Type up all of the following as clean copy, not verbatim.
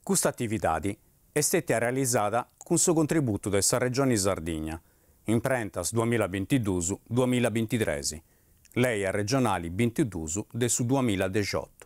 Custa atividadi est stètia realizada cun su contributu de sa Regioni Sardigna, Imprentas duamillabintiduus duamillabintitres, Lei arregionali bintiduus de su duamilladexiotu.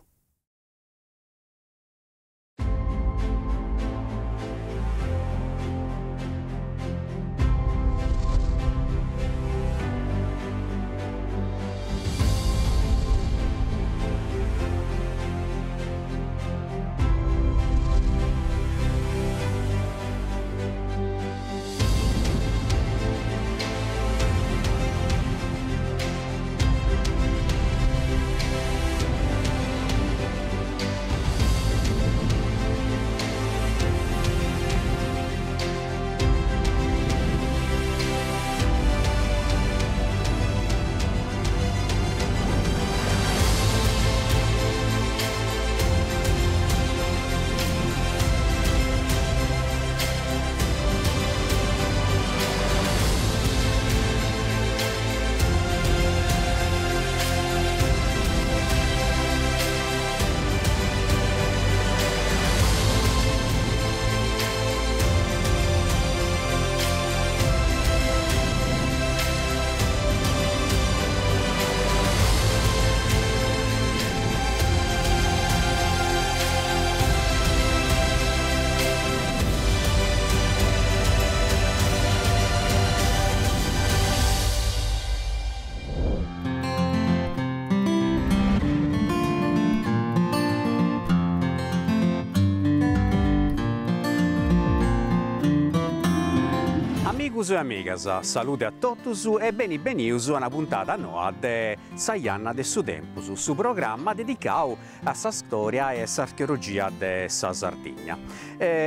Amigus e amigas, salude a totus e beni benius a una puntada noa de Sa Janna de su Tempus, su programma dedicau a sa storia e s'archeologia de sa Sardigna.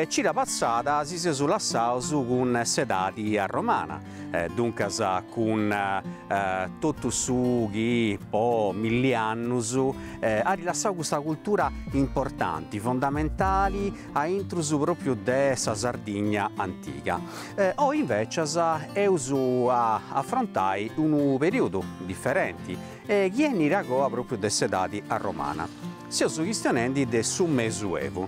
Cida passada si seus lassaus cun s'edadi arromana, duncas cun totu su chi po milli annus at lassau custa cultura importanti, fondamentali a intrus propriu de sa Sardigna antiga. Oi invecias eus a afrontai unu periodu diferenti e chi 'enit agoa propriu de s'edadi arromana. Seus chistionendi de su Mesuevu.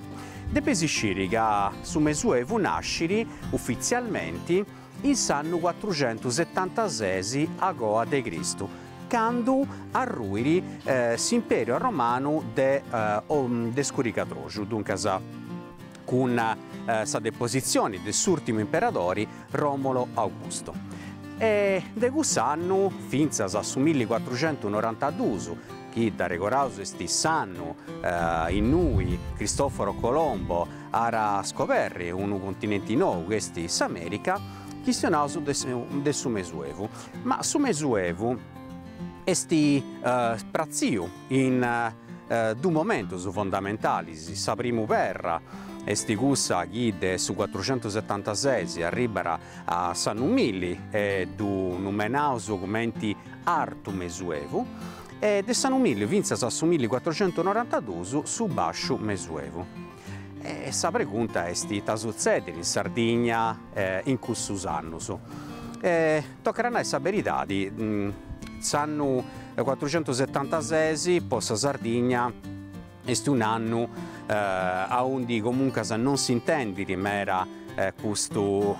Depeis sciri ca su Mesuevu nascit ufitzialmenti in s'annu cuatruxentusetantases agoa de Cristu, candu arruit s'imperiu arromanu de de scurigadroxu, duncas cun sa depositzioni de s'urtimu imperadori Romolo Augusto. E de cuss'annu fintzas a su millicuatruxentunorantadus, chi dd'arregoraus est s'annu innui Cristoforo Colombo at scoberri unu continenti nou chi est s'America, chistionaus de su Mesuevu. Ma su Mesuevu est pratziu in dus momentus fondamentalis, sa primu perra est cussa chi de su cuatruxentusetantases arribat a s'annu milli e ddu numenaus cumenti Artu Mesuevu e de s'annu milli fintzas a su millicuatruxentunorantadus su Bàsciu Mesuevu. E sa pregunta est ita sutzedit in Sardigna in cussus annus. Tocat a nai sa beridadi, s'annu cuatruxentusetantases po sa Sardigna est un'annu aundi comuncas non s'intendit meda custu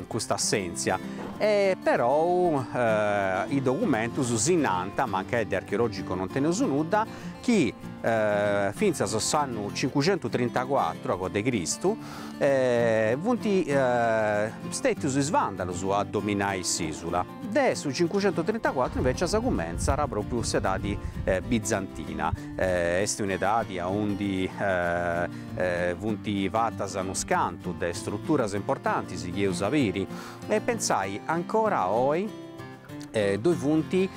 custa assèntzia e perou is documentus si nant, mancai de archeologicu non teneus nudda, chi fintzas a s'annu cincuxentutrintacuatru agoa de Cristu funt stètius is Vàndalus a dominai s'ìsula. De su cincuxentutrintacuatru invècias cumentzat pròpriu s'edadi bizantina, est un'edadi aundi funt fatas unus cantu de struturas importantis chi eus a biri e pentzai ancora oi ddoi funt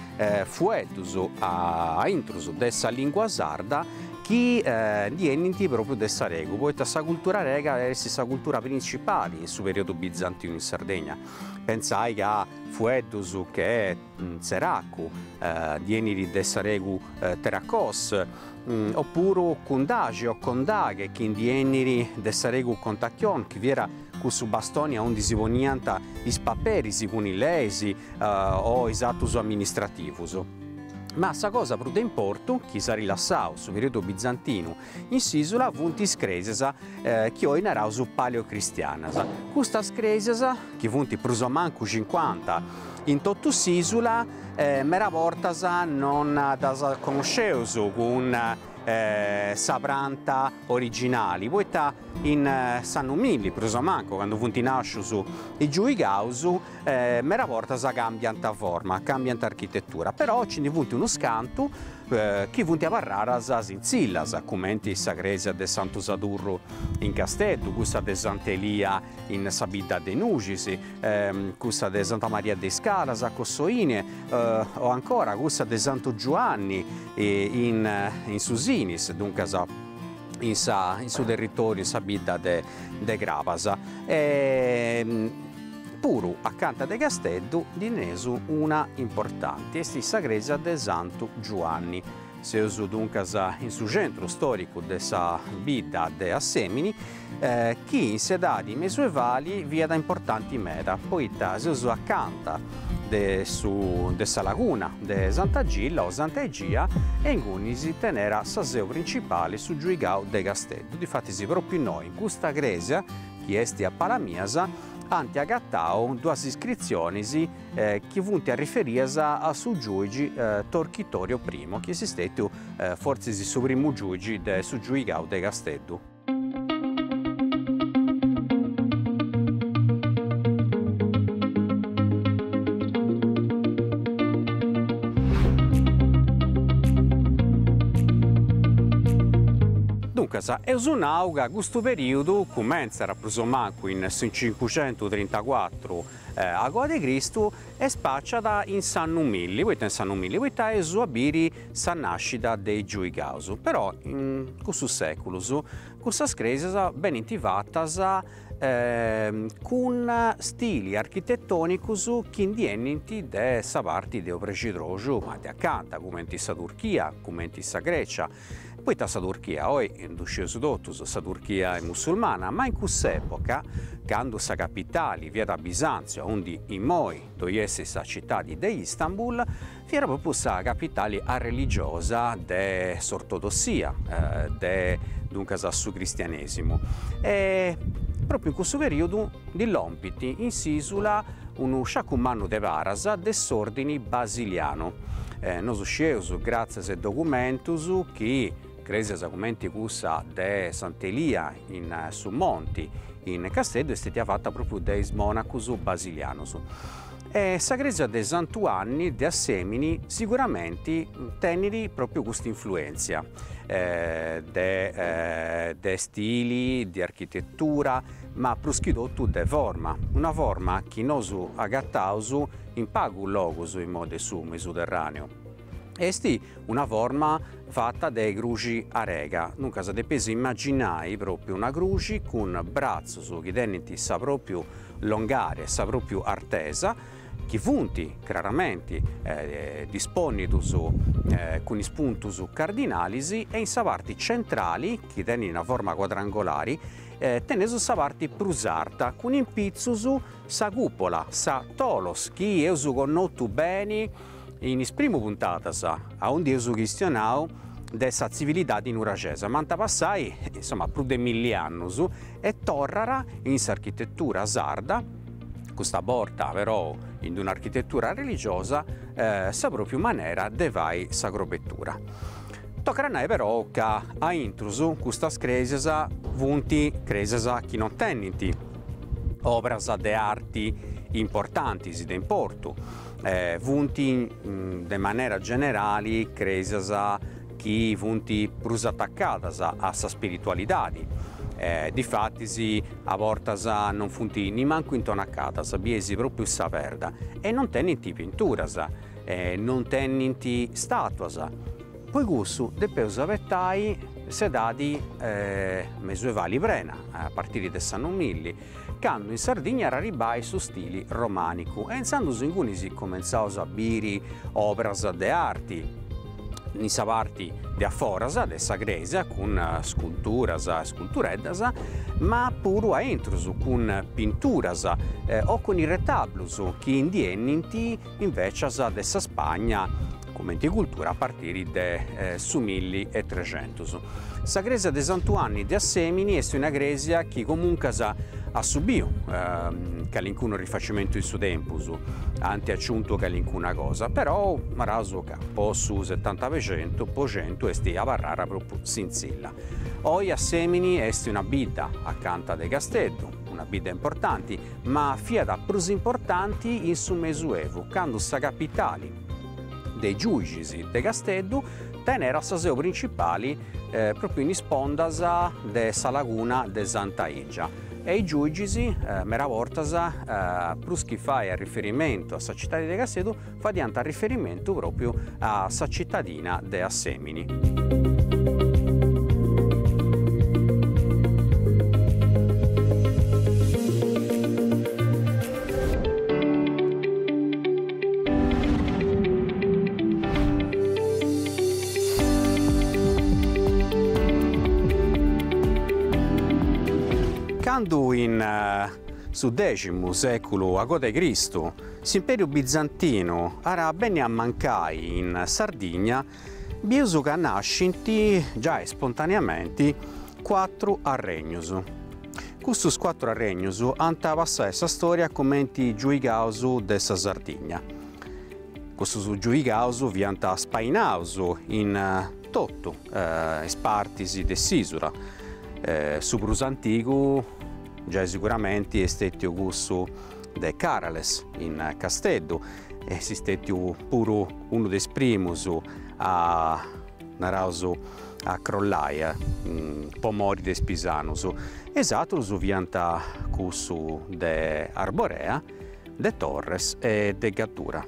fueddus a intrus de sa lingua sarda chi ndi 'enint propriu de s'aregu, poita sa cultura arega est sa cultura principali in su periodu bizantinu in Sardegna. Pentzai ca fueddus che tzeracu ndi 'enit de s'aregu terakos, opuru cundaxi o condaghe chi ndi 'enit de s'aregu kontakion chi fiat cussu bastoni aundi si poniant is paperis cun is leis o is atus amministrativus. Ma sa cosa prus de importu chi s'at lassau su periodu bizantinu in s'isula funt is cresias chi oi naraus paleocristianas. Custas cresias, chi funt prus o mancu cincuanta in totu s'isula, meda bortas non ddas connosceus cun sa pranta originali, poita in s'annu milli prus o mancu, candu funt nascius is giuigaus, meda bortas cambiant forma, cambiant architetura, però nci ndi funt unus cantu chi funt abarradas sintzillas, cumenti sa crèsia de Santu Sadurru in Casteddu, cussa de Sant'Elia in sa bidda de Nuxis, cussa de Santa Maria de is Calas a Cossoine o ancora cussa de Santu Giuanni in in su Sinis, duncas in sa in su territoriu, in sa bidda de de Crabas. Puru acanta de Casteddu ndi teneus una importanti, est sa crèsia de Santu Giuanni. Seus duncas in su centru stòricu de sa bidda de Assemini, chi in s'edadi mesuevali fiat importanti meda, poita seus acanta de su de sa laguna de Santa Gilla o Santa Egia e ingunis tenera sa seu principali su giuigau de Casteddu. Difatis pròpriu innoi, in custa crèsia, chi est a Palamias, ant agatau duas iscritzionis chi funt arriferias a su giuigi Torchitorio I, chi est stetiu fortzis su primu giuigi de su giuigau de Casteddu. Duncas, eus nau ca custu perìudu cumentzat prus o mancu in su cincuxentutrintacuatru agoa de Cristu e spaciat in s'annu milli, poita in s'annu milli? Poita eus a biri sa nascida de is giuigaus, però in cussus seculus cussas cresias benint fatas cun stili architetonicus chi ndi 'enint de sa parti de Obrescidroxu ma de acanta, cumenti sa Turchia, cumenti sa Grecia Poita sa Turchia, oi ddu scieus totus, sa Turchia est musulmana, ma in cuss'epoca, candu sa capitali fiat Bisanzio, aundi immoi ddoi est sa citadi de Istanbul, fiat propriu sa capitali arreligiosa de s'ortodossia, de duncas su cristianesimu. E propriu in cussu periodu ndi lompit in s'isula unu sciacu mannu de paras de s'ordini basilianu. Nosu scieus, gràtzias a is documentus, chi crèsias cumenti cussa de Sant'Elia in su Monti in Casteddu est stètia fata pròpriu de is mònacus basilianus. E sa crèsia de Santu 'Anni de Assemini siguramenti tenit pròpriu custa influèntzia de de stili, de architetura, ma prus chi totu de forma, una forma chi nosu agataus in pagu logus immoi de su Mesuterraneu. Est una forma fata de gruxi arega, duncas depeis immaginai propriu una gruxi cun bratzus chi tenint sa propriu longària e sa propriu artesa, chi funt craramenti dispònnidus cun is puntus cardinalis e in sa parti centrali, chi tenit una forma cuadrangolari, teneus sa parti prus arta cun in pitzus sa cupola, sa tholos, chi eus connotu beni in is primu puntadas aundi eus chistionau de sa tzivilidadi nuraxesa, ma ant a passai, insoma, prus de milli annus e torrat in s'architetura sarda, custa borta però in d'un'architetura religiosa, sa propriu manera de fai sa crobetura. Tocat a nai però ca a intrus custas cresias funt cresias chi non tenint obras de arti importantis, de importu, funt de manera generali cresias chi funt prus atacadas a sa spiritualidadi, difatis a bortas non funt nimancu intonacadas, bieis propriu sa perda, e non tenint pinturas, non tenint statuas, Po cussu depeus abetai s'edadi mesuevali prena, a partiri de s'annu milli, candu in Sardigna at arribai su stili romanicu e intzandus ingunis cumentzaus a biri obras de arti in sa parti de a foras de sa crèsia cun sculturas e scultureddas, ma puru a intrus cun pinturas o cun is retablus chi ndi 'enint invècias de sa Spagna. cumenti cultura a partiri de su milli e trexentus. Sa crèsia de Santu 'Anni de Assemini est una crèsia chi comuncas at subiu calincunu rifacimentu in su tempus, ant aciuntu calincuna cosa, però naraus ca po su setanta po centu est abarrada propriu sintzilla. Oi Assemini est una bidda acanta de Casteddu, una bidda importanti, ma fiat prus importanti in su Mesuevu, candu sa capitali de is giuixis de Casteddu tenerat sa seu principali propriu in is pondas de sa laguna de Santa Igia e is giuixis mera bortas prus chi fai arriferimentu a sa citadi de Casteddu fadiant arriferimentu propriu a sa citadina de Assemini. Candu in su deximu seculu agoa de Cristu s'imperiu bizantinu at a benni a mancai in Sardigna, bieus ca nascint giai spontaneamenti cuatru arregnus. Custus cuatru arregnus ant a passai a sa storia cumenti giuigaus de sa Sardigna. Custus giuigaus fiant spainaus in totu is partis de s'isula. Su prus antigu giai siguramenti est stetiu cussu de Càrales in Casteddu, est stetiu puru unu de is primus a naraus a crollai po mori de is pisanus, e is atrus fiant cussu de Arborea, de Torres e de Gaddura.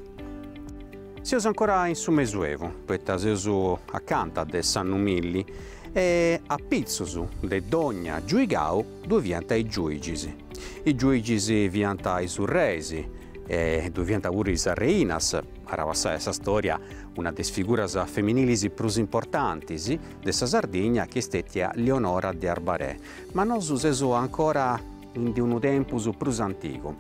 Seus ancora in su Mesuevu, poita seus acanta de s'annu milli, e a pitzus de dogna giuigau ddoi fiant is giuigis. Is giuigis fiant is urreis e ddoi fiant puru is arreinas, at a passai a sa storia una de is figuras feminilis prus importantis de sa Sardigna chi est stetia Lionora de Arbarè, ma nosu seus ancora in de unu tempus prus antigu,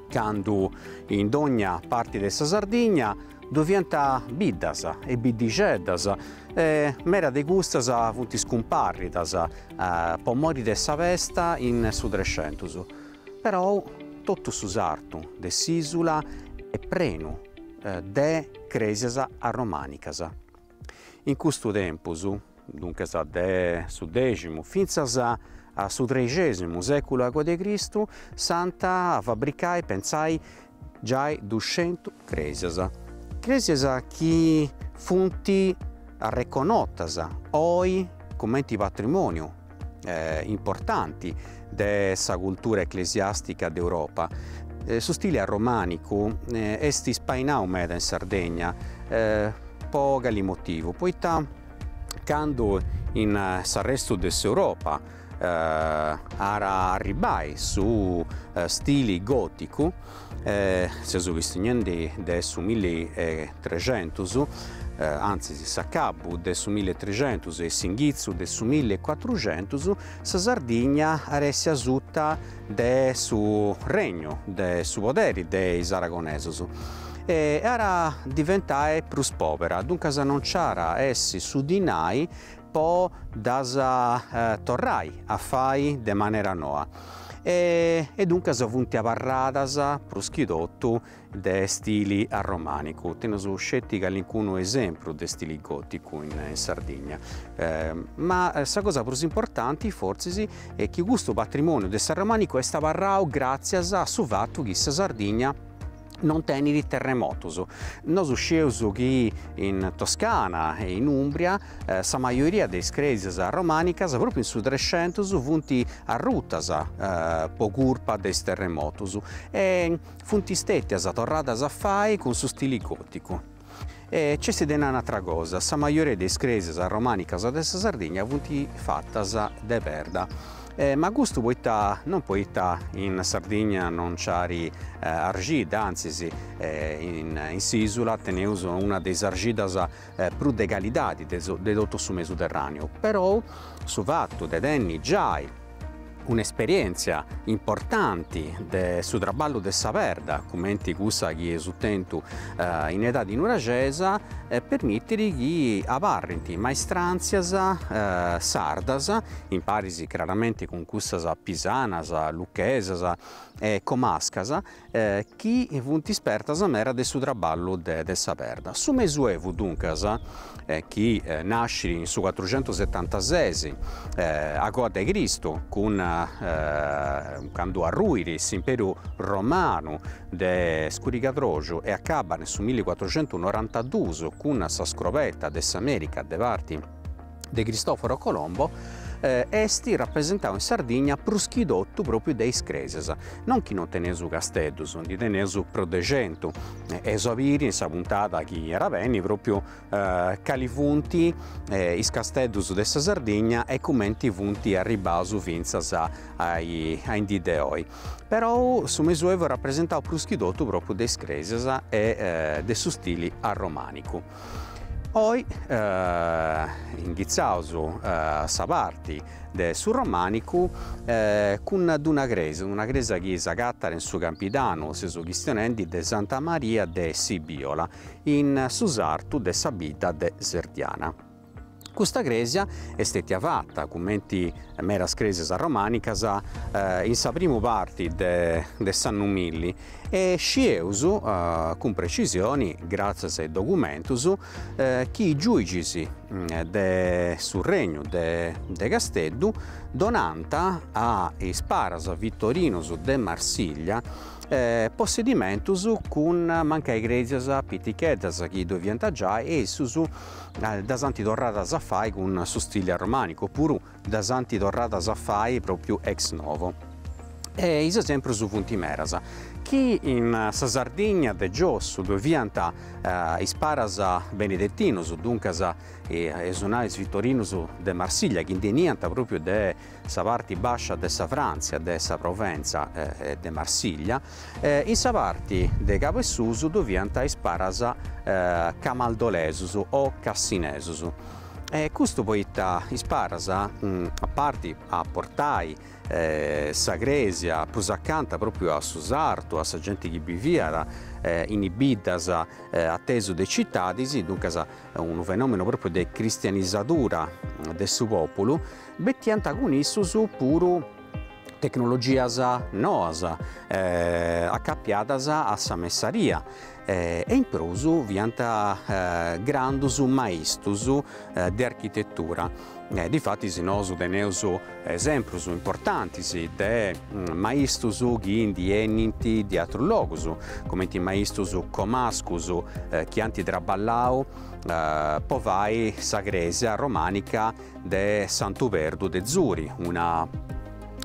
candu in dogna parti de sa Sardigna ddoi fiant biddas e biddixeddas e meda de custas funt scumparridas po mori de sa pesta in su Trexentus. Però totu su sartu de s'isula est prenu de cresias arromanicas. In custu tempus, duncas de su deximu fintzas a su treixesimu seculu agoa de Cristu, s'ant a fabricai, pentzai, giai duxentu cresias, cresias chi funt arreconnotas oi cumenti patrimoniu importanti de sa cultura eclesiastica de Europa. Su stili arromanicu est spainau meda in Sardegna, po cali motivu? Poita candu in s'arrestu de s'Europa at a arribbai su stili goticu, seus chistionendi de su milli e trexentus, antzis s'acabu de su milli e trexentus e s'inghitzu de su milli e cuatruxentus, sa Sardigna at essi asuta de su regnu, de su poderi de is aragonesus e at a diventai prus pobera, duncas non nc'at a essi su dinai po ddas torrai a fai de manera noa e duncas funt abarradas prus chi totu de stili arromanicu. Teneus sceti calincunu esempru de stili goticu in Sardigna, ma sa cosa prus importanti fortzis est chi custu patrimoniu de s'arromanicu est abarrau gratzias a su fatu chi sa Sardigna non tenit terremotus. Nosu scieus chi in Toscana e in Umbria sa majoria de is cresias romanicas propriu in su Trexentus funt arrutas po curpa de is terremotus e funt stetias torradas a fai cun su stili goticu. E nc'est de nai un'atra cosa, sa majoria de is cresias romanicas de sa Sardigna funt fatas de perda. Ma custu poita, non poita in Sardigna non nc'at arxida, antzis in s'isula teneus una de is arxidas prus de calidadi de totu su Mesuterraneu, perou su fatu de tenni giai. Un'esperièntzia importanti de su traballu de sa perda, cumenti cussa chi eus tentu in edadi nuraxesa, permitit chi abarrint maestràntzias sardas, in paris craramenti cun cussas pisanas, luchesas e comascas, chi funt ispertas meda de su traballu de sa perda. Su Mesuevu duncas, chi nascit in su cuatruxentusetantases agoa de Cristu, cun candu arruit s'imperu romanu de scurigadroxu e acabat in su millicuatruxentunorantadus cun sa scrobeta de s'America de parti de Cristoforo Colombo, est rapresentau in Sardigna prus chi totu pròpriu de is crèsias, non chi non teneus casteddus, ndi teneus prus de centu, eus a biri in sa puntada chi at a benni pròpriu cali funt is casteddus de sa Sardigna e cumenti funt arribbaus fintzas a in dì de oi. Perou su Mesuevu est rapresentau prus chi totu pròpriu de is crèsias e de su stili arromànicu. Oi inghitzaus sa parti de su Romànicu cun d'una crèsia, una crèsia chi s'agatat in su Campidanu, seus chistionendi de Santa Maria de Sibiola, in su sartu de sa bidda de Serdiana. Custa crèsia est stètia fata, cumenti medas crèsias romànicas, in sa primu parti de s'annu milli e scieus cun precisioni, gràtzias a is documentus, chi is giùigis de su Regnu de Casteddu donànt a is paras vitorinus de Marsiglia possedimentus cun mancai crèsias piticheddas chi ddoi fiant giai e issus ddas ant torradas a fai cun su stili arromànicu opuru ddas ant torradas a fai pròpriu ex novo. E is esemprus funt medas. Chi in sa Sardigna de giossu ddoi fiant is paras benedettinus, duncas eus nau is vitorinus de Marsiglia chi ndi 'eniant pròpriu de sa parti bàscia de sa Fràntzia, de sa Proventza e de Marsiglia, in sa parti de cabu 'e susu ddoi fiant is paras camaldolesus o cassinesus. E custu poita is paras, a parti a portai sa crèsia prus acanta pròpriu a su sartu, a sa genti chi biviat in is biddas atesu de citadis, duncas unu fenòmenu pròpriu de cristianisadura de su pòpulu, betiant cun issus puru tecnologias noas acapiadas a sa messaria e in prus fiant grandus maistus de architetura. Difatis nosu teneus esemprus importantis de maistus chi ndi 'enint de atrus logus, cumenti maistus comascus chi ant traballau po fai sa crèsia romànica de Santu Perdu de Zuri, una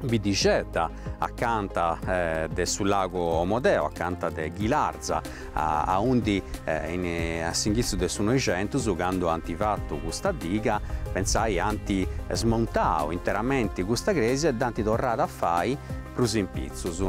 biddixedda acanta de su lagu Omodeo, acanta de Ghilarza, aundi in a s'inghitzu de su Noixentus, candu ant fatu custa diga, pentzai, ant smontau interamenti custa crèsia e dd'ant torrada a fai prus in pitzus.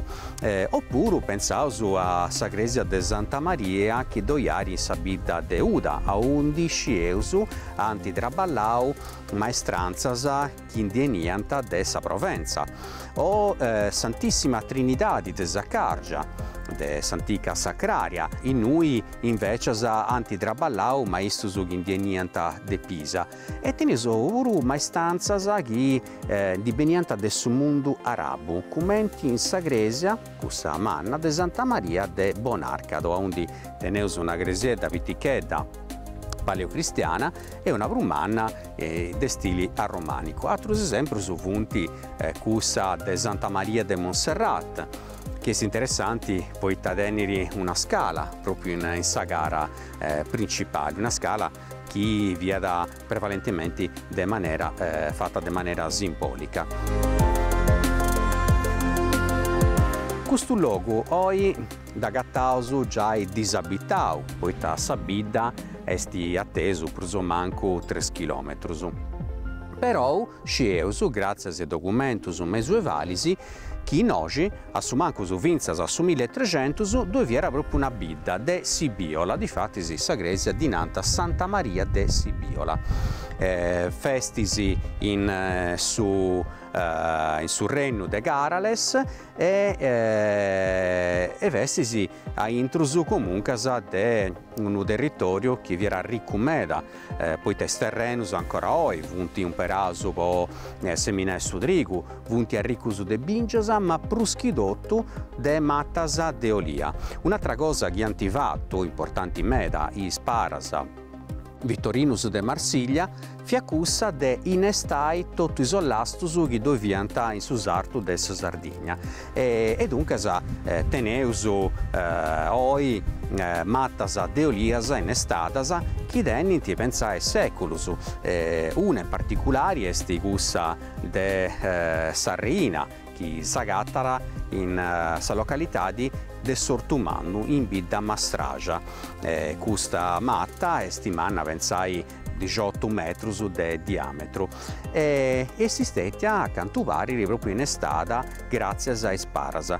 Opuru pentzaus a sa crèsia de Santa Maria chi ddoi at in sa bidda de Uda, aundi scieus ant traballau maestrantzas chi ndi 'eniant de sa Proventza, o Santissima Trinidadi de Saccargia, de s'antica Sacraria, innui invecias ant traballau maistus chi ndi 'eniant de Pisa, e teneus puru maestantzas chi ndi beniant de su mundu arabu, cumenti in sa crèsia, cussa manna, de Santa Maria de Bonarcado, aundi teneus una cresiedda pitichedda, paleocristiana e una prus manna de stili arromànicu. Atrus esemprus funt cussa de Santa Maria de Montserrat, chi est interessanti poita tenit una scala pròpriu in sa cara principali, una scala chi fiat prevalentementi de manera fata de manera simbòlica. Custu logu oi Dd'agataus giai disabitau, poita sa bidda est atesu prus o mancu tres chilòmetrus. Perou scieus, gràtzias a is documentus mesuevalis, chi innoxi, a su mancus fintzas a su milli-e-trexentus, ddoi fiat pròpriu una bidda de Sibiola, difatis sa crèsia ddi nant Santa Maria de Sibiola. Festis in su. in su rennu de Carales e e festis a intrus comuncas de unu territoriu chi fiat arriccu meda, poita is terrenus ancora oi funt umperaus po seminai su trigu, funt arriccus de bingias ma prus chi totu de matas de olia. Un'atra cosa chi ant fatu, importanti meda, is paras Vitorinus de Marsiglia fiat cussa de innestai totu is ollastus chi ddoi fiant in su sartu de sa Sardigna e duncas teneus oi matas de olias innestadas chi tenint, pentzai, sèculus, una in particulari est cussa de sa Reina chi s'agatat in sa localidadi de S'Ortu Mannu in Bidda Mastraxa. Custa mata est manna, pentzai, dixiotu metrus de diametru e est stetia, a cantu parit, propriu innestada gratzias a is paras.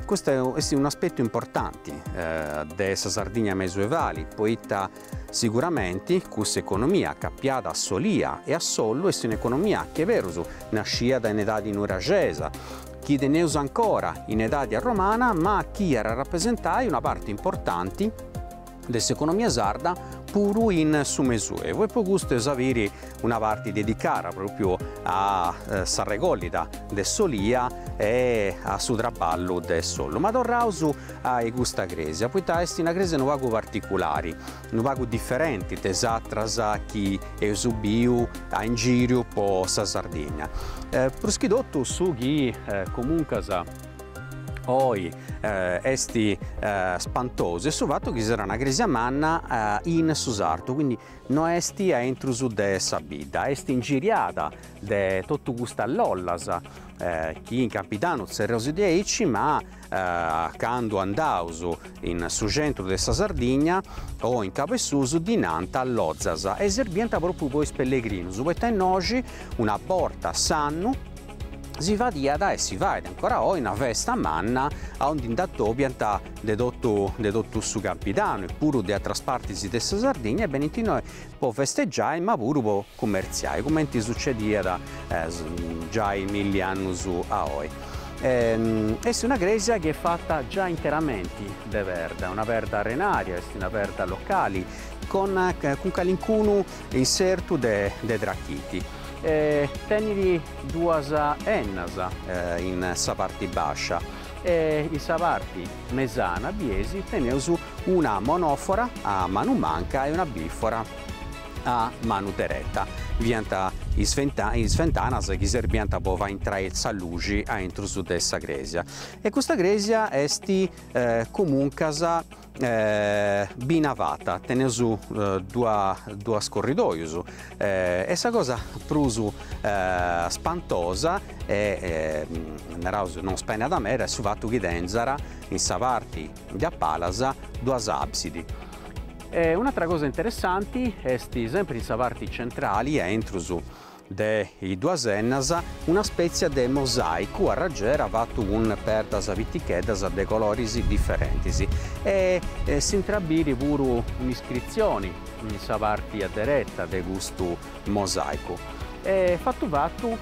Custu est unu aspetu importanti de sa Sardigna mesuevali, poita Siguramenti cussa economia acapiada a s'olia e a s'ollu est un'economia chi est berus nasciat in edadi nuraxesa, chi teneus ancora in edadi arromana ma chi at a rapresentai una parti importanti de s'economia sarda puru in su Mesuevu e po custu eus a biri una parti dedicara propriu a s'arregollida de s'olia e a su traballu de s'ollu. Ma torraus a custa cresia, poita est una cresia unu pagu particulari, unu pagu diferenti de is atras chi eus biu a in giru po sa Sardigna. Prus chi totu su chi comuncas oi est spantosu est su fatu chi siat una cresia manna in su sartu, quindi no est a intrus de sa bidda, est ingiriada de totu custas lollas chi in Campidanu tzerriaus diaici ma candu andaus in su centru de sa Sardigna o in Cabu 'e Susu ddi nant lozas e serbiant propriu po is pellegrinus poita innoxi una borta a s'annu si fadiat e si fait ancora oi una festa manna aundi nd'atobiant de totu de totu su Campidanu e puru de atras partis de sa Sardigna e benint innoi po festeggiai ma puru po cummertziai, cumenti sucediat giai milli annus a oi. Est una crèsia chi est fata giai interamenti de perda, una perda arenaria, est una perda locali, con cun calincunu insertu de de trachiti. Tenit duas ennas in sa parti bàscia e in sa parti mesana bieis teneus una monofora a manu manca e una bifora a manu dereta. Fiant is is fentanas chi serbiant po fai intrai sa luxi a intrus de sa crèsia. E custa crèsia est comuncas binavata, teneus duas corridojus e sa cosa prus spantosa e naraus non spainada meda est su fatu chi tenzat in sa parti de a palas duas absidi. E un'atra cosa interessanti est sempri in sa parti centrali a intrus de is duas ennas una spètzia de mosàicu a raggiera fatu cun perdas piticheddas de coloris diferentis e s'intrabiri puru un'iscritzioni in sa parti a dereta de custu mosàicu e fatu fatu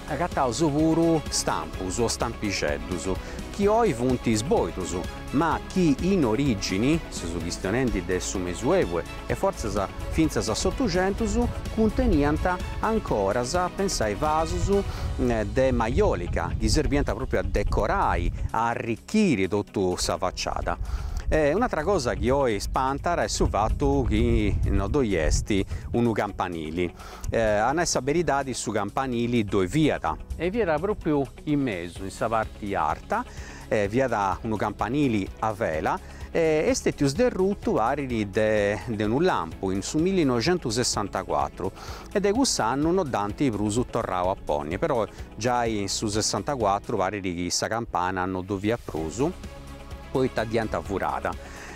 Agataus puru stampus o stampixeddus, chi oi funt sboidus, ma chi in orìgini, seus chistionendi de su Mesuevu e fortzas fintzas a s'Otuxentus, cunteniant ancoras, pensai, vasus de maiòlica chi serbiant pròpriu a decorai, a arrichiri totu sa faciada. E un'atra cosa chi oi spantat est su fatu chi no ddoi est unu campanili. A nai sa beridadi su campanili ddoi fiat. E fiat pròpriu in mesu, in sa parti arta, fiat unu campanili a vela e est stètiu sderrutu parit de de unu lampu in su millinoixentusessantacuatru e de cuss'annu no dd'ant prus torrau a ponni, però giai in su sessantacuatru parit chi sa campana no ddoi fiat prus poita dd'iant furada.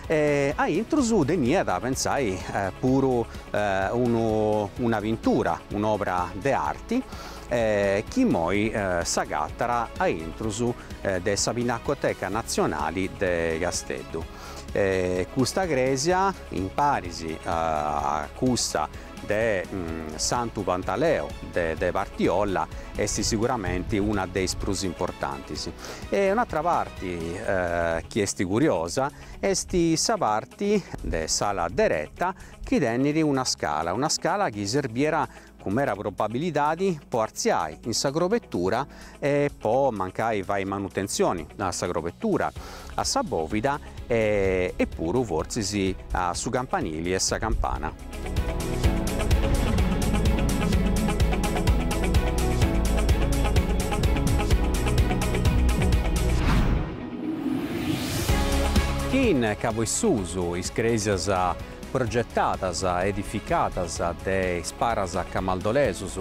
E a intrus teniat, pentzai, puru unu una pintura, un'obra de arti. chi immoi s'agatat a intrus de sa Pinacoteca Natzionali de Casteddu. Custa crèsia, in paris a cussa de Santu Pantaleo de Partiolla, est siguramenti una de is prus importantis. E un'atra parti chi est curiosa est sa parti de s'ala dereta chi tenit una scala, una scala chi serbiat cun mera probabilidadi po artziai in sa crobetura e po mancai fai manutentzioni a sa crobetura, a sa bòvida e puru fortzis a su campanili e sa campana. Chi in Cabu 'e Susu is crèsias progetadas e edificadas de is paras camaldolesus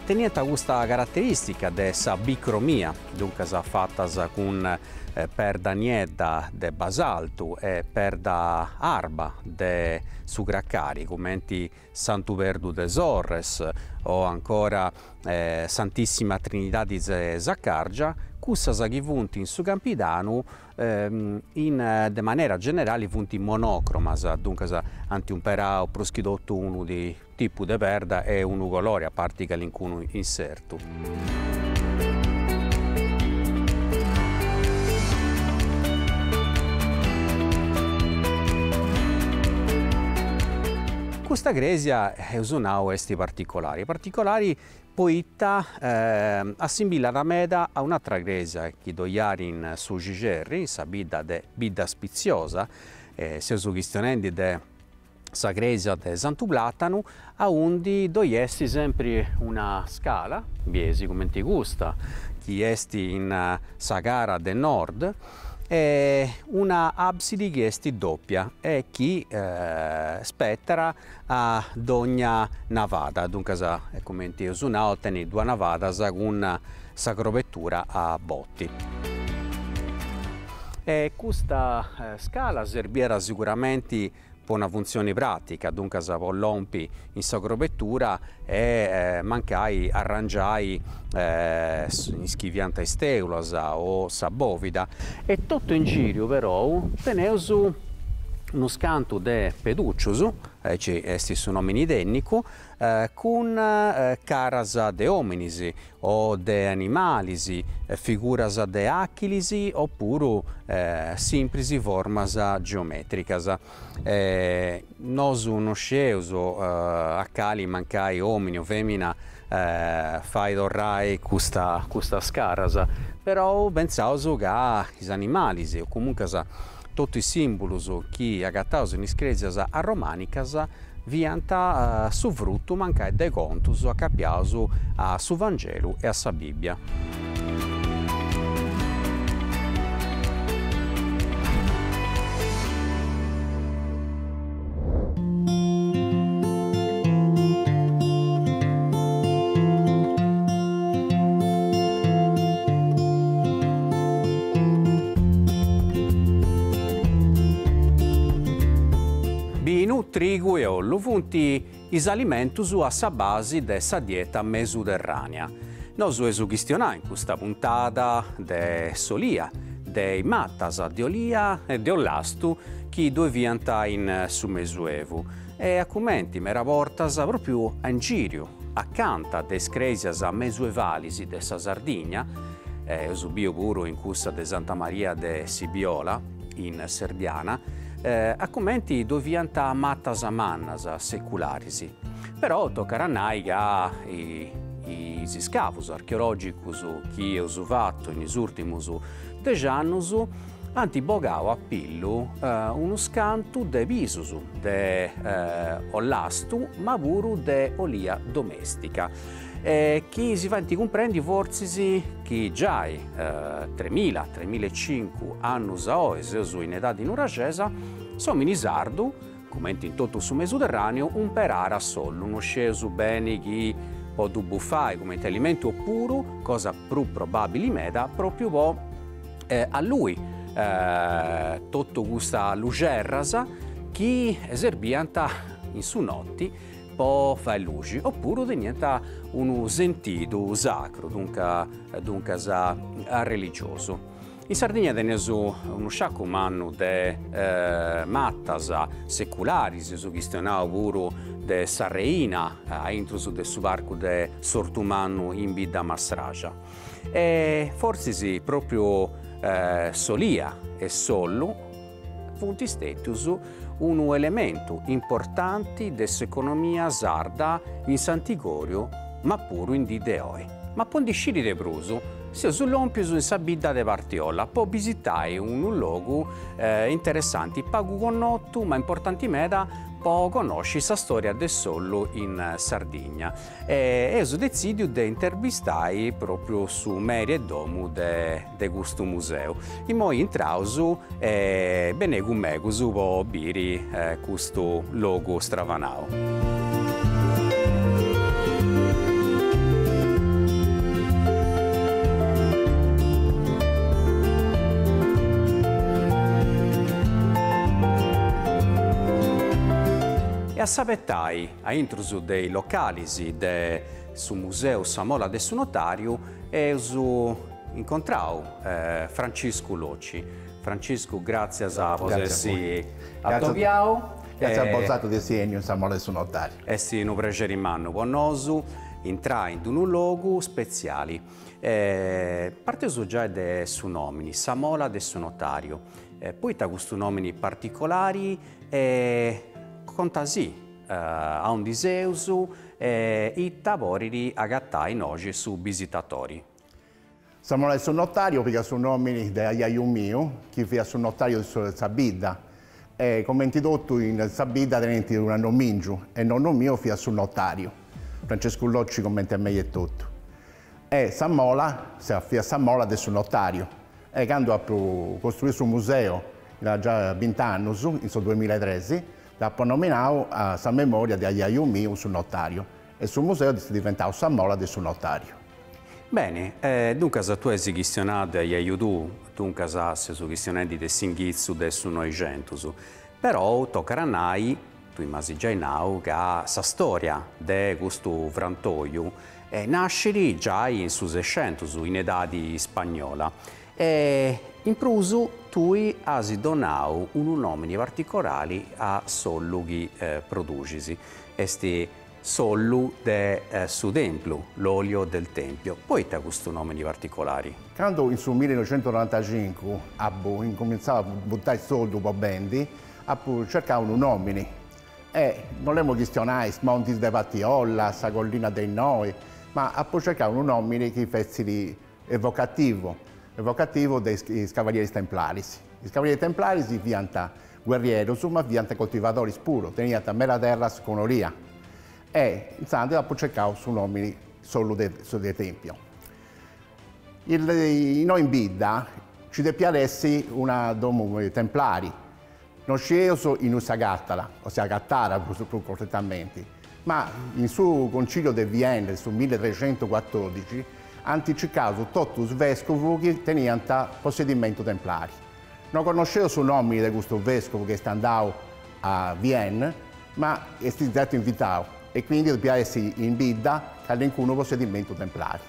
teniant custa caraterìstica de sa bicromia, duncas fatas cun perda niedda de basaltu e perda arba de su cracari, cumenti Santu Perdu de Sorres o ancora Santissima Trinidadi de Saccargia, cussas chi funt in su Campidanu in de manera generali funt monocromas, duncas ant umperau prus chi totu unu tipu de perda e unu colori, a parti calincunu insertu. Custa crèsia, eus nau, est particolari, particolari poita assimbillat meda a un'atra crèsia chi ddoi at in su Cixerri, in sa bidda de Biddaspitziosa, seus chistionendi de sa crèsia de Santu Platanu, aundi ddoi est sempri una scala, bieis cumenti custa, chi est in sa cara de nord, e una absidi chi est doppia e chi spetat a dogna navada, duncas cumenti eus nau tenit duas navadas cun sa crobetura a botti. E custa scala serbiat siguramenti po una funtzioni pràtica, duncas po lompi in sa crobetura e mancai arrangiai is chi fiant is tèulas o sa bòvida. E totu in giriu perou teneus unus cantu de pedùcius, aici est su nòmini tènnicu, cun caras de òminis o de animalis, figuras de àchilis opuru simpris formas geomètricas. Nosu no scieus a cali mancai òmini o fèmina fait torrai custa custas caras, però pentzaus ca is animalis o comuncas totu is sìmbulus chi agataus in is crèsias arromànicas fiant su frutu mancai de contus acapiaus a su Vangelu e a sa Bìbbia. Binu, trigu e ollu funt is alimentus a sa basi de sa dieta mesuterrànea. Nosu eus chistionau in custa puntada de s'olia, de is matas de olia e de ollastu chi ddoi fiant in su Mesuevu e a cumenti mera bortas pròpriu a ingìriu, acanta de is crèsias mesuevalis de sa Sardigna, eus biu puru in cussa de Santa Maria de Sibiola, in Serdiana, a cumenti ddoi fiant matas mannas secularis. Però tocat a nai ca is iscavus archeològicus chi eus fatu in is ùrtimus dex'annus ant bogau a pillu unus cantu de pisus de ollastu ma puru de olia domèstica e chi si faint cumprendi fortzis chi giai tremila, tremila e cincu annus a oi, seus in edadi nuraxesa, s'omini sardu, cumenti in totu su Mesuterraneu, umperàt s'ollu, no scieus beni chi po ddu bufai cumenti alimentu opuru, cosa prus probabili meda, propriu po allui totu custas luxerras chi serbiant in su noti. po fai luxi, opuru teniant unu sentidu sacru, duncas religiosu. In Sardigna teneus unu sciacu mannu de matas secularis, eus chistionau puru de sa Reina a intrus de su parcu de s'Ortu Mannu in Bidda Massraxa. E fortzis pròpriu s'olia e s'ollu funt stètius unu elementu importanti de s'economia sarda in s'antigòriu ma puru in dì de oi. Ma po ndi sciri de prus, seus lòmpius in sa bidda de Partiolla po bisitai unu logu interessanti, pagu connotu ma importanti meda po connosci sa storia de s'ollu in Sardigna. E eus detzìdiu de intervistai pròpriu su meri 'e domu de de custu museu. Immoi intraus e benei cun megus po biri custu logu stravanau. E a s'abetai A intrus de is localis de su Museu Sa Mola de su Notàriu eus incontrau Franciscu Locci. Franciscu gràtzias po s'essi atobiau. Gràtzias a bosatrus de essi 'enniu in Sa Mola de su Notàriu. Est unu prexeri mannu po nosu intrai in unu logu spetziali. Parteus giai de su nòmini, Sa Mola de su Notàriu. Poita custu nòmini particolari E contasì aundi seus e ita podit agatai innoxi su bisitatori. Sa Mola de su Notàriu pigat su nòmini de aiaiu miu, chi fiat su notàriu de sa bidda, e comenti totu in sa bidda tenint unu annomìngiu e nonnu miu fiat su notàriu, Francescu Locci comenti a mei etotu. E sa mola fiat sa mola de su notàriu e candu apu costruiu su museu giai bint'annus, in su duemilaetresi, dd'apu nominau a sa memoria de aiaiu miu su notariu e su museu est diventau sa mola de su notariu. Beni, e duncas tui as chistionau de aiaiu tuu, duncas seus chistionendi de s'inghitzu de su Noixentus, però tocat a nai, tui m'as giai nau, ca sa storia de custu frantoiu nascit giai in su Sescentus, in edadi ispagnola, E in prus tui as donau unu nòmini particolari a s'ollu chi produxis, est s'ollu de su Templu, l'olio del Tempio. Poita custu nòmini particolari? Candu in su millinoixentunorantacincu apu incumintzau a butai s'ollu po bendi, apu cercau unu nòmini e no 'olemu chistionai is montis de Partiolla, sa collina de innoi, ma apu cercau unu nòmini chi fessit Evocativu, evocativu de is cavalieris templaris. Is cavalieris templaris fiant guerrierus ma fiant coltivadoris puru, teniant meda terras cun olia e intzandus apu circau su nomini s'ollu de su de Tempio. Innoi in bidda nci depiat essi una domu templari, no scieus innui s'agatat, o si agatat prus corretamenti, ma in su Concilio de Vienne de su milletrecentucuatodixi ant circau totu is vescovus chi teniant possedimentu templari. No connosceus su nomini de custu vescovu chi est andau a Vienne, ma est stètiu invitau e quindi depiat essi in bidda calincunu possedimentu templari.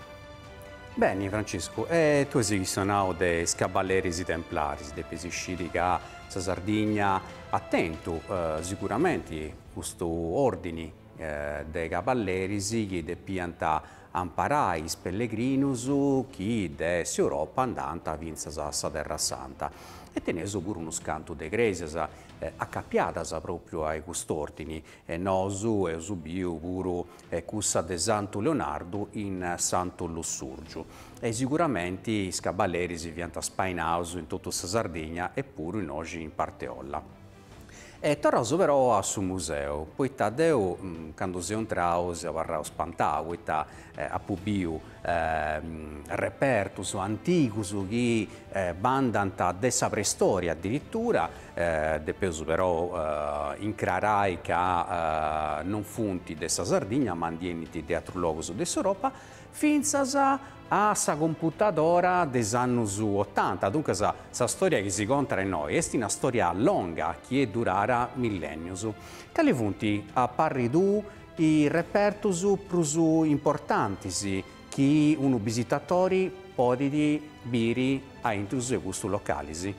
Beni Franciscu, e tui as chistionau de is caballeris templaris, depis sciri ca sa Sardigna at tentu siguramenti custu ordini de caballeris chi depiant amparai is pellegrinus chi de s'Europa andànt fintzas a sa Terra Santa. E teneus puru unus cantu de crèsias acapiadas pròpriu a cust'òrdini e nosu eus biu puru cussa de Santu Leonardu in Santu Lussùrgiu. E siguramenti is caballeris fiant spainaus in totu sa Sardigna e puru innoxi in Parteolla. E torraus però a su museu, poita deu candu seu intrau seu abarrau spantau, poita apu biu repertus antigus chi bandant de sa preistoria adiritura, depeus però incrarai ca non funt de sa Sardigna ma ndi 'enint de atrus logus de s'Europa, fintzas a sa computadora de is annus otanta, duncas sa storia chi si contat innoi est una storia longa chi est durada millennius. Cali funt a parri tuu? Is repertus prus importantis chi unu bisitatori podit biri aintru de custus localis.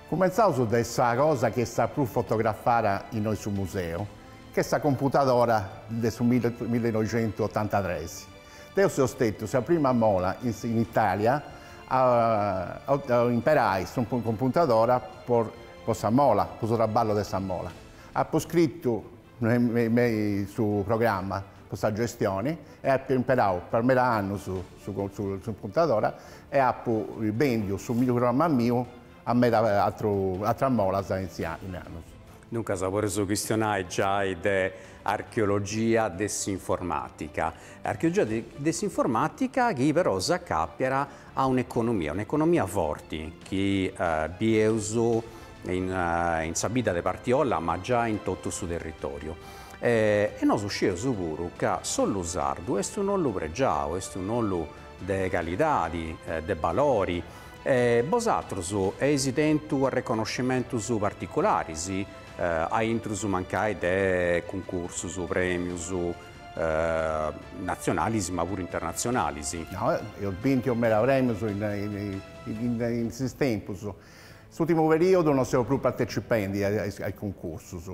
Cumentzaus de sa cosa chi est sa prus fotografada innoi in su museu, chi est sa computadora de su millinoixentuotantatres. Deu seu stetiu sa prima mola in Italia a imperai sa computadora po sa mola, po su traballu de sa mola. Apu scritu me su programma po sa gestioni e apu imperau per meda annus su computadora e apu bendiu su programma miu a meda atras molas in is annus. Duncas podeus chistionai giai de archeologia de s'informatica. Archeologia de s'informatica chi però s'acapiat a un'economia, un'economia forti chi bieus in sa bidda de Partiolla ma giai in totu su territoriu. E nosu scieus puru ca s'ollu sardu est un'ollu pregiau, est un'ollu de calidadi, de balori, e bosatrus eis tentu arreconnoscimentus particularis aintrus mancai de cuncursus, premius natzionalis ma puru internatzionalis. No, eus bintu meda premius in in is tempus. S'ùrtimu perìodu non seu prus partecipendi a is cuncursus,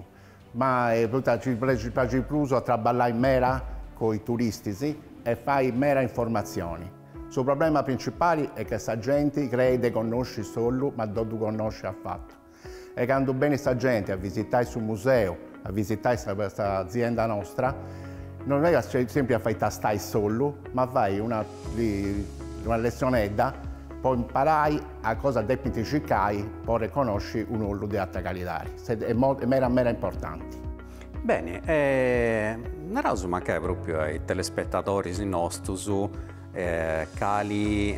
ma poita ci praxit prus a traballai meda cun is turistis e fai meda informatzioni. Su problema principali est ca sa genti creit de connosci s'ollu ma no ddu connoscit afatu. E candu benit sa genti a visitai su museu, a visitai s'azienda nostra, non est sempri a fai tastai s'ollu, ma fai una una letzionedda po imparai a cosa depint circai po arreconnosci un'ollu de alta calidadi. Est meda meda importanti. Beni, e naraus mancai propriu a is telespetadores nostus cali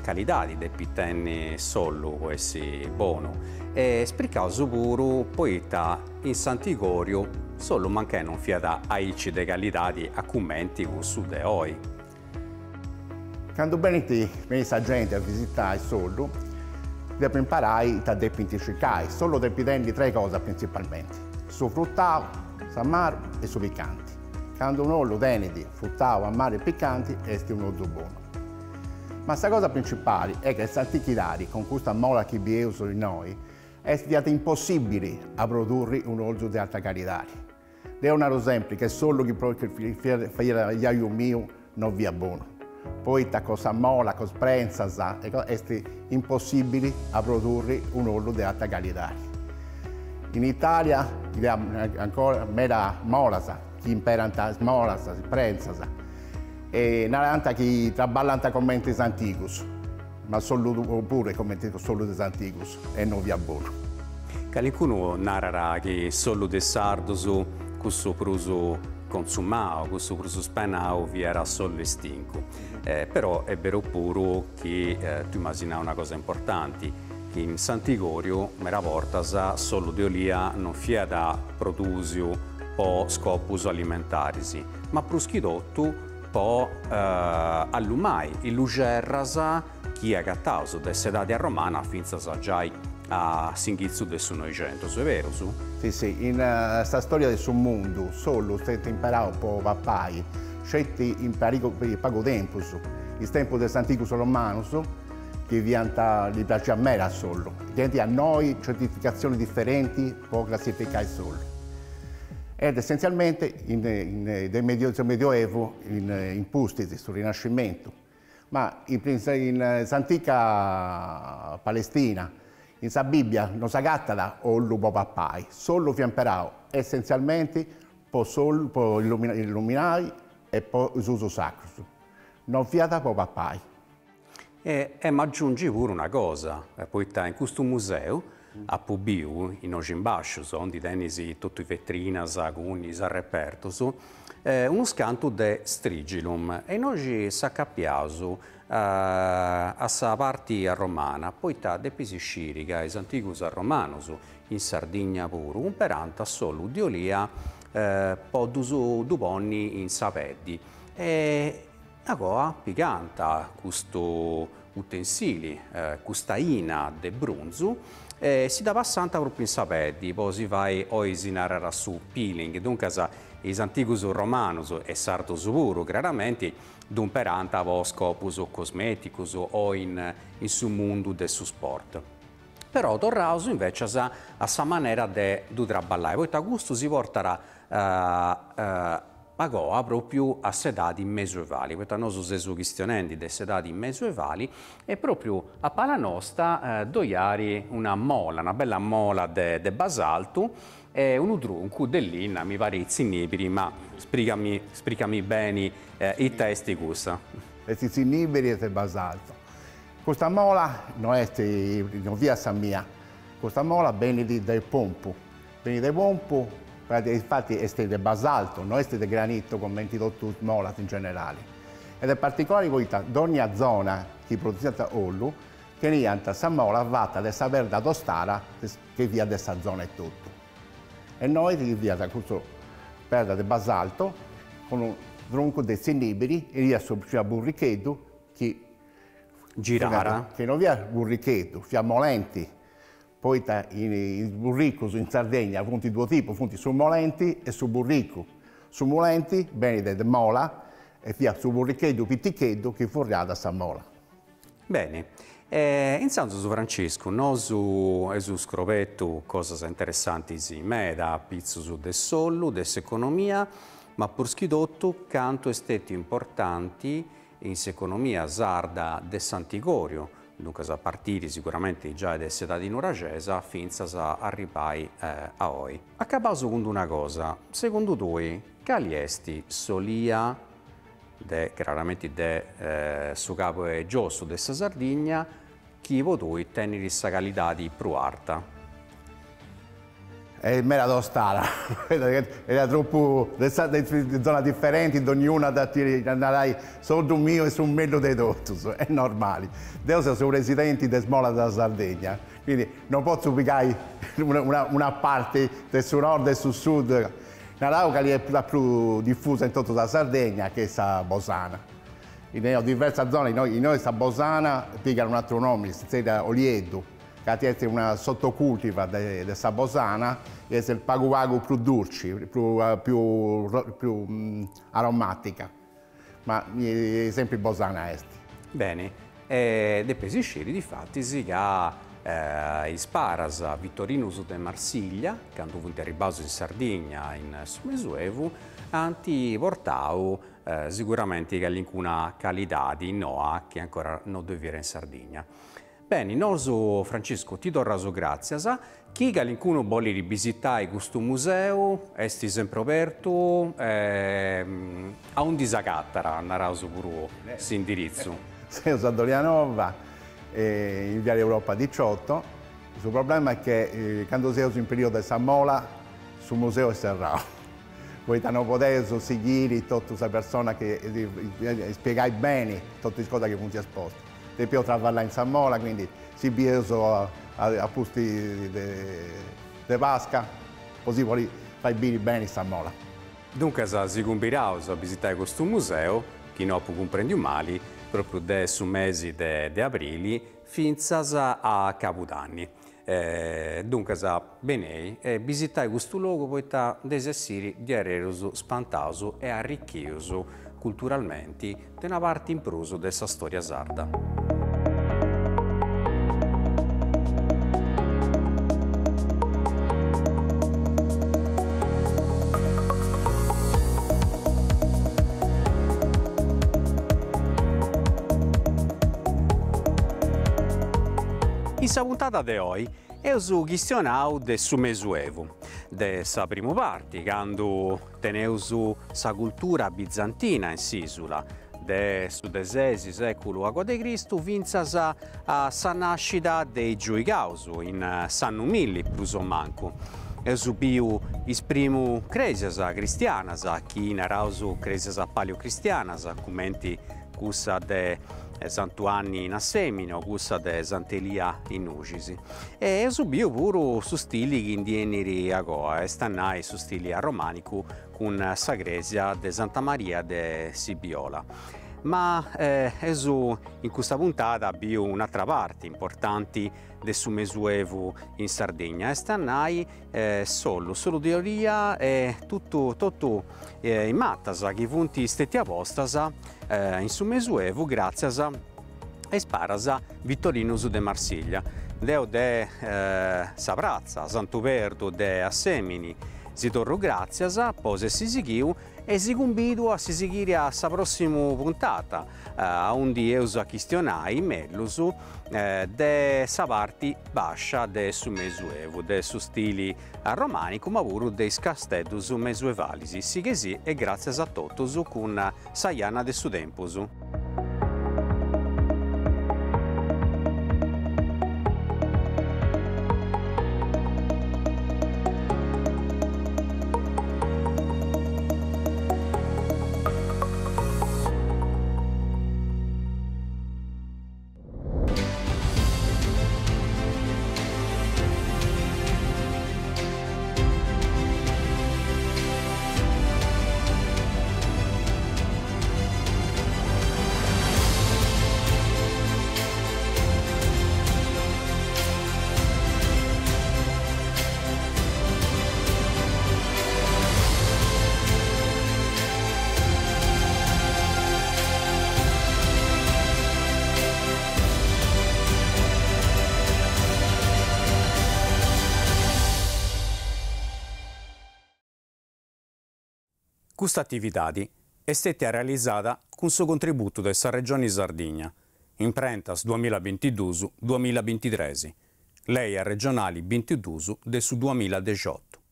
calidadi depit tenni s'ollu po essi bonu e spricaus puru poita in s'antigoriu s'ollu mancai non fiat aici de calidadi a cumenti cussu de oi. Candu benit benit sa genti a visitai s'ollu depint imparai ita depint circai. S'ollu depit tenni tres cosas printzipalmenti, su frutau, s'amaru e su picanti. Candu un'ollu tenit frutau, amaru e picanti est un'ollu bonu. Ma sa cosa principali est ca in s'antichidadi, cun custa mola chi bieus innoi, est fiat impossibili a produrri un'ollu de alta calidadi. Deu naru sempri che s'ollu chi faiat aiaiu miu no fiat bonu, poita cun sa mola, cun is prentzas, est impossibili a produrri un'ollu de alta calidadi. In Italia nci at ancora meda molas chi imperant is molas, is prentzas, e narant chi traballant cumenti is antigus, ma s'ollu puru est cumenti s'ollu de is antigus e no fiat bonu. Calincunu narat chi s'ollu de is sardus, cussu prus consumau, cussu prus spenau fiat s'ollu 'e stincu. Però est beru puru chi tui m'as nau una cosa importanti, chi in s'antigoriu meda bortas s'ollu de olia non fiat produsiu po scopus alimentaris, ma prus chi totu po allumai is luxerras chi agataus de s'edadi arromana fintzas giai a s'inghitzu de su Noixentus, est berus? Si, si, in sa storia de su mundu s'ollu est imperau po papai sceti in pagu tempus, is tempus de is antigus romanus chi fiant, ddi praxiat meda s'ollu, teniant noi certificatzionis diferenti po classificai s'ollu. Ed essenzialmente in de su Medioevu in pustis, su Rinascimentu, ma in s'antica Palestina, in sa Bibbia no s'agatat ollu po papai, s'ollu fiat imperau essenzialmenti po po illuminai e po is usus sacrus, no fiat po papai. E emu agiungi puru una cosa, poita in custu museu apu biu, innoxi in bascius, aundi tenis totu is vetrinas cun is arrepertus, unus cantu de strigilum e innoxi s'acapiaus a sa parti arromana, poita depis sciri ca is antigus arromanus, in Sardigna puru, umperant s'ollu de olia po ddus ddu ponni in sa peddi e. Agoa pigant custu utensili, custa aina de brunzu, e si dda passant propriu in sa peddi po si fai, oi si narat su peeling, duncas is antigus romanus e sardus puru craramenti ddu imperant po scopus cosmeticus o in in su mundu de su sport. Però torraus invecias a sa manera de ddu traballai, poita custu si portat agoa propriu a s'edadi mesuevali, poita nosu seus chistionendi de s'edadi mesuevali e propriu a pala nosta ddoi at una mola, una bella mola de basaltu e unu truncu de linna, mi parit tzinnibiri, ma spricami spricami beni ita est cussa. Est tzinnibiri e est basaltu. Custa mola no est, no fiat sa mia, custa mola benit dae Pompu, benit dae Pompu, infati est de basalto, no est de granito cumenti totu is molas in generali. Ed est particolari poita dònnia zona chi produsiat ollu teniant sa mola fata de sa perda tostada chi fiat de sa zona etotu. E innoi fiat custu perda de basalto cun unu truncu de tzinnibiri e fiat su fiat burricheddu chi Girara. Chi no fiat burricheddu, fiat molenti, poita is burricus in Sardegna funt duus tipus, funt su molenti e su burricu. Su molenti benit de mola e fiat su burricheddu piticheddu chi furriat sa mola. Beni, e intzandus Franciscu, nosu eus scrobetu cosas interessantis meda apitzus de s'ollu, de s'economia, ma prus chi totu cantu est stetiu importanti in s'economia sarda de s'antigòriu, duncas a partiri siguramenti giai de s'edadi nuraxesa fintzas a arribai a oi. Acabaus cun d'una cosa, segundu tui cali est s'olia de, craramenti de su cabu 'e giossu de sa Sardigna chi po tui tenit sa calidadi prus arta? Est meda tostada, est tropu de sa de zona diferenti, donniuna at a narai s'oddu miu est su mellus de totus, est normali. Deu seu su presidenti de is molas de sa Sardegna, quindi non potzu pigai una una parti de su nord e su sud, naraus cali est sa prus difusa in totu sa Sardegna, chi est sa Bosana. Teneus diversas zonas, innoi innoi sa Bosana pigat un'ateru nomini, si zerriat Olieddu ca est una sottocultiva de sa Bosana e est pagu pagu prus durci, prus prus aromatica, ma sempri Bosana est. Beni, e depeis sciri difatis ca is paras Vitorinus de Marsiglia, candu funt arribbaus in Sardigna in su Mesuevu, ant portau siguramenti calincuna calidadi noa chi ancora no ddoi fiat in Sardigna. Beni, nosu Franciscu ti torraus gràtzias, chi calincunu bolit bisitai custu museu est sempri obertu, aundi s'agatat, naraus puru s'indiritzu. Seus a Dolianova, in Viale Europa diciotto, su problema est che candu seus in periodu de sa mola su museu est serrau, poita no podeus sighiri totu sa persona chi spiegai beni totu is cosas chi funt espostas. Depeus traballai in sa mola, quindi si bieus a pustis de Pasca po si podi fai biri beni sa mola. Duncas si cumbiraus a bisitai custu museu, chi no apu cumprendiu mali, propriu de su mesi de abrili fintzas a cabudanni. Duncas benei e bisitai custu logu poita nd'eis essiri diarerus spantaus e arrichius culturalmenti de una parti in prus de sa storia sarda. In sa puntada de oi eus chistionau de su Mesuevu, de sa primu parti, candu teneus sa cultura bizantina in s'isula, de su de ses seculu agoa de Cristu fintzas a sa nascida de is giuigaus, in s'annu milli prus o mancu. Eus biu is primu cresias cristianas, chi naraus cresias paleocristianas, cumenti cussa de Santu 'Anni in Assemini o cussa de Sant'Elia in Nuxis. E eus biu puru su stili chi ndi 'enit agoa, est a nai su stili arromanicu cun sa crèsia de Santa Maria de Sibiola. Ma eus in custa puntada biu un'atra parti importanti de su Mesuevu in Sardigna, est a nai s'ollu, s'ollu de olia e totu totu is matas chi funt stetias postas in su Mesuevu gràtzias a is paras Vitorinus de Marsiglia. Deu de sa pratza Santu Perdu de Assemini si torru gràtzias po s'essi sighiu E si cumbidu a si sighiri a sa prossimu puntata, aundi eus a chistionai mellus de sa parti bascia de su Mesuevu, de su stili arromanicu ma puru de is casteddus mesuevalis. Sighesì e gratzias a totus cun sa Janna de su Tempus. Custa atividadi est stètia realizada cun su contributu de sa Regioni Sardigna, Imprentas duamillabintiduus duamillabintitres, Lei arregionali bintiduus de su duamilladexiotu.